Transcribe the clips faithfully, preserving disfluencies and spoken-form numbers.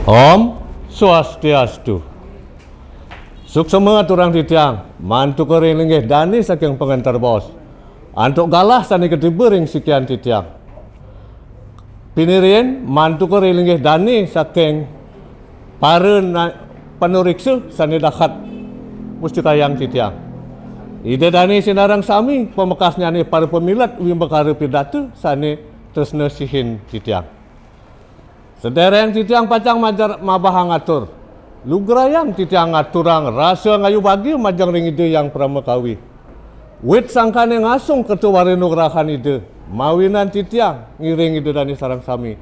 Om Swastiastu. Suksma aturang titiang, mantuka ring linggih dane saking pangenter bos. Antuk galah sane katiba ring sikian titiang. Pinih riin, mantuka ring linggih dane saking para na-, panuriksa sane dahat mustikayang titiang. Ida dane sinareng sami, pamekasnyane para pamilet wimbakara pidata sane tresna sihin titiang. Sedereng titiang pacang majar mabahang atur, lugrayang titiang ngaturang rasa ngayu bagia majeng ring Ida Hyang Parama Kawi. Wit sangkane ngasung kerta wara nugrahan Ida, mawinan titiang ngiring Ida dane sareng sami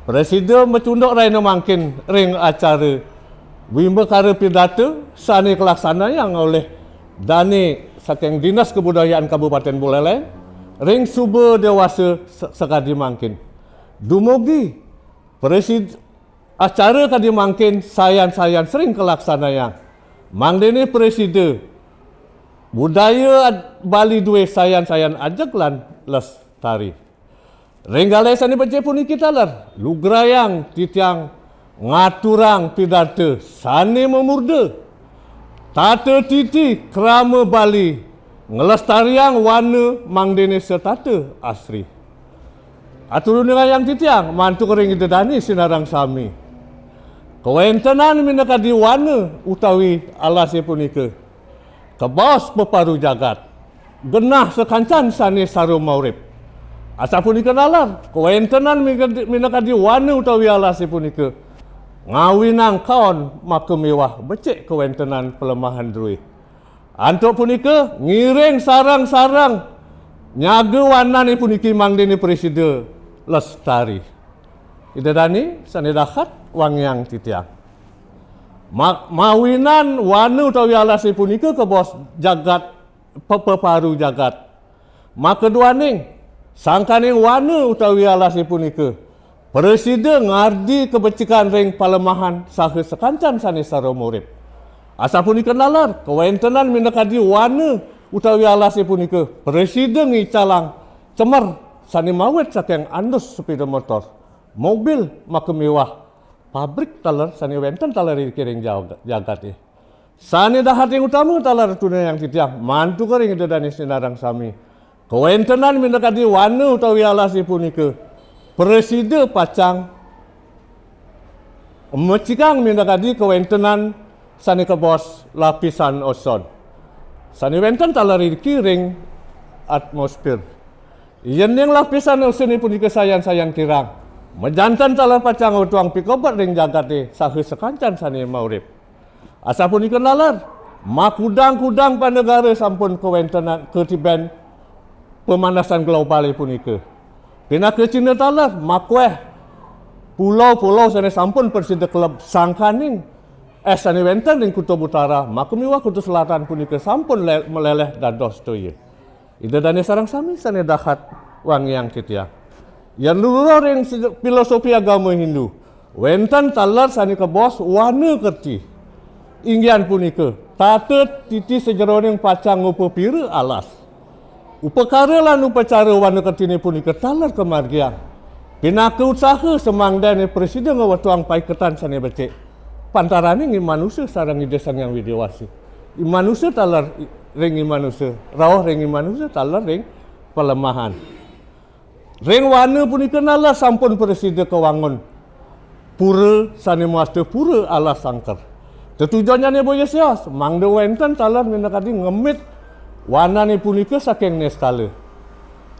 prasida macunduk rahina mangkin ring acara wimbakara pidata sane kalaksanayang olih dane saking Dinas Kabudayaan Kabupaten Buleleng ring suba dewasa sa-, sakadi mangkin. Dumugi presid-, acara kadi mangkin sayan-sayan sering kalaksanayang. Mangdene prasida budaya ad-, Bali due sayan-sayan ajeg lan lestari. Ring galeh sane becik puniki taler, lugrayang titiang ngaturang pidata sane mamurda. Tata titi krama Bali nglestariang wana mangdene setata asri. Aturuningayang titiang mantuk ring Ida dane sinareng sami. Kawentenan minakadi wana utawi alase punika kabaos peparu jagat, genah sakancan sane sarwa maurip. Asapunika nalar, kawentenan minakadi, minakadi wana utawi alase punika ngawinang kaon maka miwah becik kawentenan palemahan druih. Antuk punika, ngiring sareng-sareng nyaga wanane puniki mangdene prasida lestari. Ida dane sane dahat wangiang titiang. Ma-, mawinan wana utawi alase punika kabaos jagat, pe-, peparu jagat. Maka duaning sangkaning wana utawi alase punika prasida ngardi kabecikan ring palemahan saha sakancan sane sarwa maurip. Asapunika nalar, kawentenan minakadi wana utawi alase punika prasida ngicalang cemer sane mawit saking andus sepeda motor, mobil, maka miwah pabrik taler sane wenten taler iriki ring jaga-, jagate. Sane dahating utama taler aturuningayang titiang, mantuka ring Ida dane sinareng sami. Kawentenan minakadi wana utawi alase punika prasida pacang mecikang minakadi kawentenan sane kabaos lapisan oson sane wenten taler iriki ring atmosfer. Yening lapisan osone punika sayan-sayan kirang, majanten taler pacang ngwetuang pikobet ring jagate saha sakancan sane maurip. Asapunika nalar, makudang-kudang panegara sampun kawentenan katiben pemanasan globale punika. Pinaka cihna taler, makweh pulo-pulo sane sampun prasida keleb sangkaning es sane wenten ring Kutub Utara, maka miwah Kutub Selatan punika sampun le-, maleleh dados toya. Ida dane sareng sami sane dahat wangiang titiang. Yen luruh ring se-, filosofi agama Hindu, wenten taler sane kabaos wana kerti. Inggihan punika, tata titi sajeroning pacang ngupapira alas. Upakara lan upacara wana kertine punika taler kamargiang. Pinaka utsaha samangdane prasida ngwetuang paiketan sane becik pantaraning i manusa sareng Ida Sang Hyang Widhi Wasa. I manusa taler i-, ring i manusa, rauh ring i manusa taler ring palemahan. Ring wana punika nalar sampun prasida kawangun pura sane mawasta Pura Alas Sangker. Tetujonnyane boya sios, mangda wenten taler minakadi ngemit wanane punika saking niskala.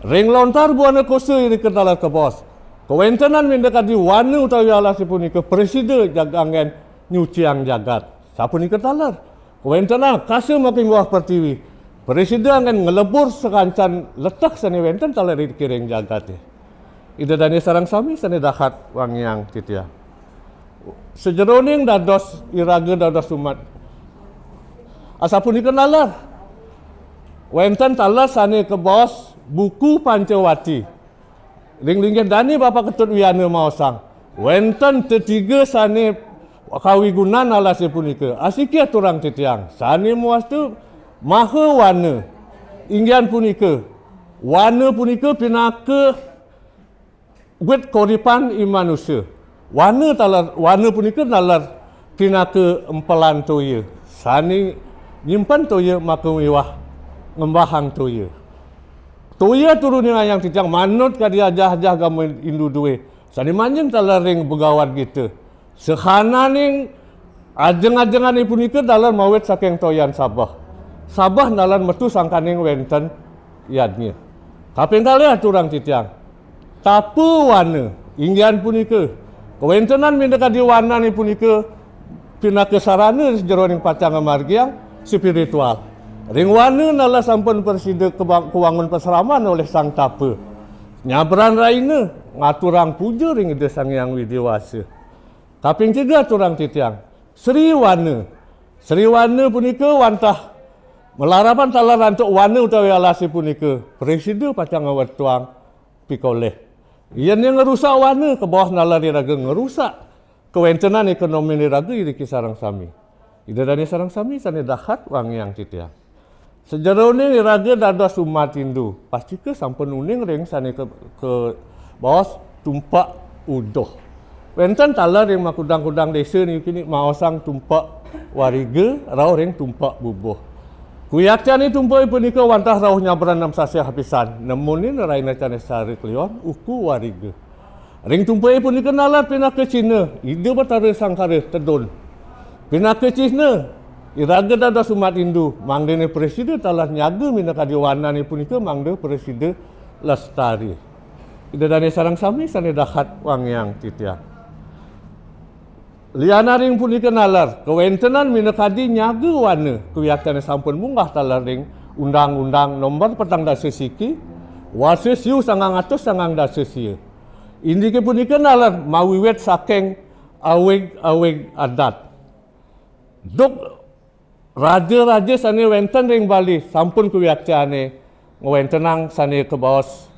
Ring lontar buana kosa irika taler kabaos, kawentenan minakadi wana utawi alase punika prasida jag anggen nyuciang jagat. Sapunika taler, kawentenan kasa maka miwah pertiwi prasida anggen nglebur sakancan letek sane wenten taler iriki ring jagate. Ida dane sareng sami sane dahat wangiang titiang. Sajeroning dados iraga dados umat. Asapunika nalar. Wenten taler sane kabaos buku Pancawati. Ring linggih dane Bapak Ketut Wiana maosang, wenten tetiga sane kawigunan alase punika. Asiki aturang titiang, sane mawasta maha wana. Inggihan punika, wana punika pinaka wit kauripan i manusa. Wana taler, wana punika naler pinaka empelan toya. Sane nyimpen toya maka miwah ngembahang toya. Toya turu ningayang titiang manut kadi ajah-ajah agama Hindu duwe. Sane manjing taler ring Bhagavad Gita. Sahananing ajeng-ajengane punika taler mawit saking toyan sabeh. Sabeh taler metu sangkaning wenten yadnya. Kaping kalih aturang titiang. Tapa wana, inggih punika kawentenan minakadi wanane punika pinaka sarana sajeroning pacang ngamargiang spiritual. Ring wana taler sampun prasida kebang-, kawangun pasraman olih Sang Tapa. Nyabran rahina ngaturang puja ring Ida Sang Hyang Widhi Wasa. Kaping tiga aturang titiang, Sri Wana. Sri Wana punika wantah malarapan taler antuk wana utawi alase punika, prasida pacang ngwetuang pikolih. Yen ngrusak wana, kabaos taler iraga ngrusak kawentenan ekonomi iraga iriki sareng sami. Ida dane sareng sami sane dahat wangiang titiang. Sajeroning iraga dados umat Hindu, pastika sampun uning ring sane ke, kabaos tumpak uduh. Wenten taler ring makudang-kudang desa niki ni maosang tumpak wariga, rauh ring tumpak bubuh. Kuyaktane tumpak punika wantah rauh nyabran nem sasih apisan, nemunin rahina cane sari kliwon, uku wariga. Ring tumpake punika taler pinaka cihna, Ida Batara Sangkara tedun. Pinaka cihna, iraga dados umat Hindu, mangdane prasida taler nyaga minakadi wanane punika mangda prasida lestari. Ida dane sareng sami sane dahat wangiang titiang. Liananing punika taler, kawentenan minakadi nyaga wana, kawiaktiane sampun munggah taler ring Undang-Undang Nomor petang dasa siki, warsa siu sangang atus sangang dasa sia. Indike punika taler mawiwit saking awig-awig adat. Duk raja-raja sane wenten ring Bali sampun kawiaktiane ngwentenang sane kabaos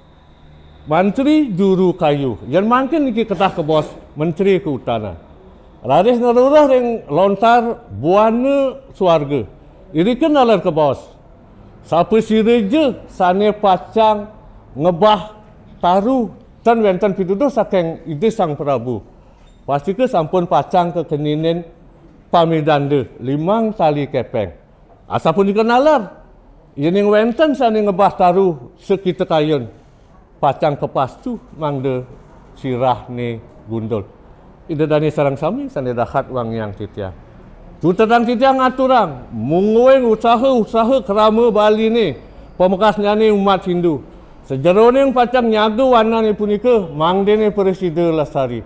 mantri juru kayu. Yen mangkin niki ketah kabaos menteri kehutanan. Raris ngruruh ring lontar buana suarga. Irika taler kabaos, sapasira ja sane pacang ngebah taru tan wenten pituduh saking Ida Sang Prabu. Pastika sampun pacang kakeninin pamidanda limang tali kepeng. Asapunika taler, yening wenten sane ngebah taru sakita kayun, pacang kapastu mangda sirahne gundul. Ida dane sareng sami sane dahat wangiang titiang. Tutetang titiang aturang, mungguing usaha-usaha krama Baline, pamekasnyane umat Hindu. Sajeroning pacang nyaga wanane punika, mangdane prasida lestari.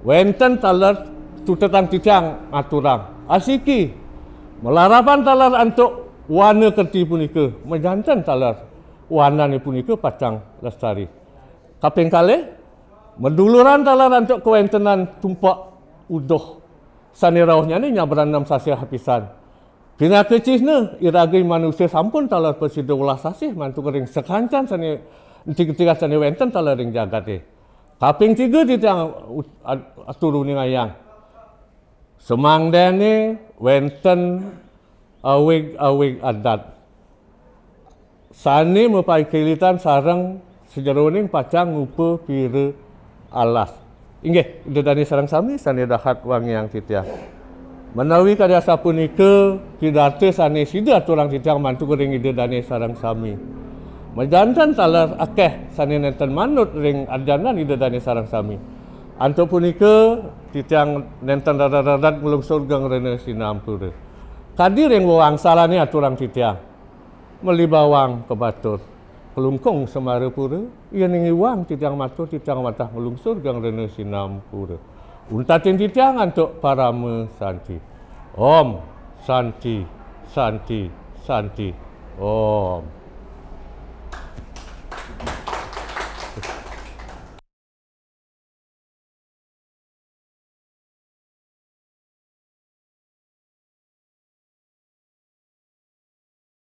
Wenten taler tutetang titiang aturang. Asiki, malarapan taler antuk wana kerti punika, majanten taler wanane punika pacang lestari. Kaping kalih, maduluran taler antuk kawentenan tumpak uduh sane rauhnyane nyabran nem sasih apisan. Pinaka cihna, iraga manusa sampun taler prasida welas asih mantuk ring sakancan sane entik-entikan sane wenten taler ring jagate. Kaping tiga titiang ut-, at-, atur uningayang. Samangdane wenten awig-awig adat sane mapaikitan sareng sajeroning pacang ngupa pira alas. Inggih, Ida dane sareng sami sane dahat wangiang titiang. Menawi kadi asapunika pidarta sane sida aturang titiang mantuk ring Ida dane sareng sami. Majanten taler akeh sane nenten manut ring ajaran Ida dane sareng sami. Antuk punika titiang nenten rarat-rarat nglungsur geng rena sinampura. Kadi ring wewangsalane aturang titiang. Meli bawang ka batur, klungkung Semarapura, yening iwang titiang matur titiang wantah nglungsur geng rena sinampura. Untatin titiang antuk parama santi. Om Santi, Santi, Santi, Om.